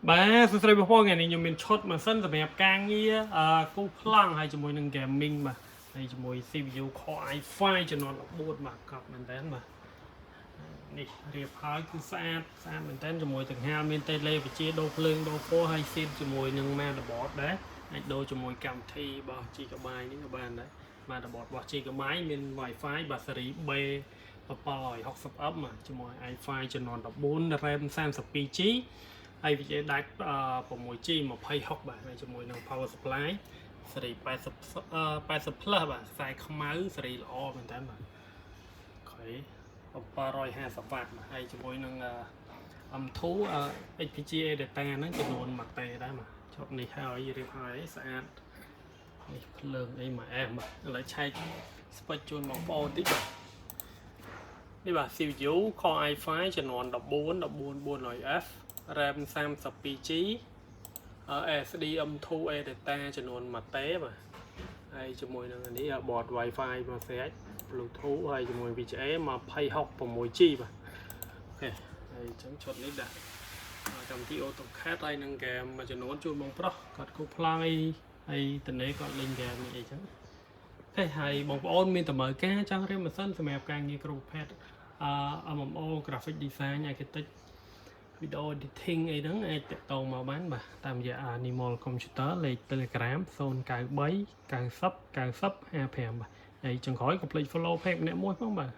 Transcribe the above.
បាទសួស្តីបងប្អូនថ្ងៃនេះខ្ញុំមានឈុតម៉ាស៊ីនសម្រាប់ការងារអឺគូប្លង់ហើយជាមួយនឹង gaming បាទហើយជាមួយ CPU Core i5 ចំនួន14បាទកប់មែនតើបាទនេះរៀបហើយគឺស្អាតស្អាតមែនតើជាមួយកង្ហារមាន tele វិជាដូរភ្លើងដូរពណ៌ហើយសៀបជាមួយនឹង motherboard ដែរអាចដូរជាមួយកម្មវិធីរបស់ Gigabyte នេះក៏បានដែរ motherboard របស់ Gigabyte មាន Wi-Fi បាទស៊េរី B 760M បាទជាមួយ i5 ចំនួន14 RAM 32 GB ហើយ VGA ដាច់ 6G 26បាទហើយជាមួយនឹង power supply ស៊េរី8080 plus បាទខ្សែខ្មៅស៊េរីល្អមែនតើបាទ OK 750វ៉ាត់បាទហើយជាមួយនឹង M2 XPG ADATA ហ្នឹងចំនួន1តេដែរបាទជប់នេះហើយរៀបហើយស្អាតនេះភ្លើងអីមួយអែមបាទឥឡូវឆែក spec ជូនបងប្អូនតិចបាទនេះបាទ CPU Core i5 ចំនួន14 14400F RAM 32 GB SSD M2 ADATA ចំនួន1តេបាទហើយជាមួយនឹងអានេះ board Wi-Fi មកស្រេច Bluetooth ហើយជាមួយ VGA 26 6G បាទ OK ហើយអញ្ចឹងឈុតនេះដាក់កម្មវិធី AutoCAD ហើយនឹងហ្គេមមួយចំនួនជូនបងប្រុសគាត់គូប្លង់អីហើយតនេគាត់លេងហ្គេមនេះអីចឹង OK ហើយបងប្អូនមានតម្រូវការចង់រៀនម៉ាស៊ីនសម្រាប់ការងារគ្រប់ប្រភេទអឺ MMO graphic design architect video editing អីហ្នឹងអាចតាក់ទងមកបានបាទតាមរយៈ Animal Computer លេខ Telegram 093 90 90 55បាទហើយចុងក្រោយកុំភ្លេច follow page ម្នាក់មួយផងបាទ។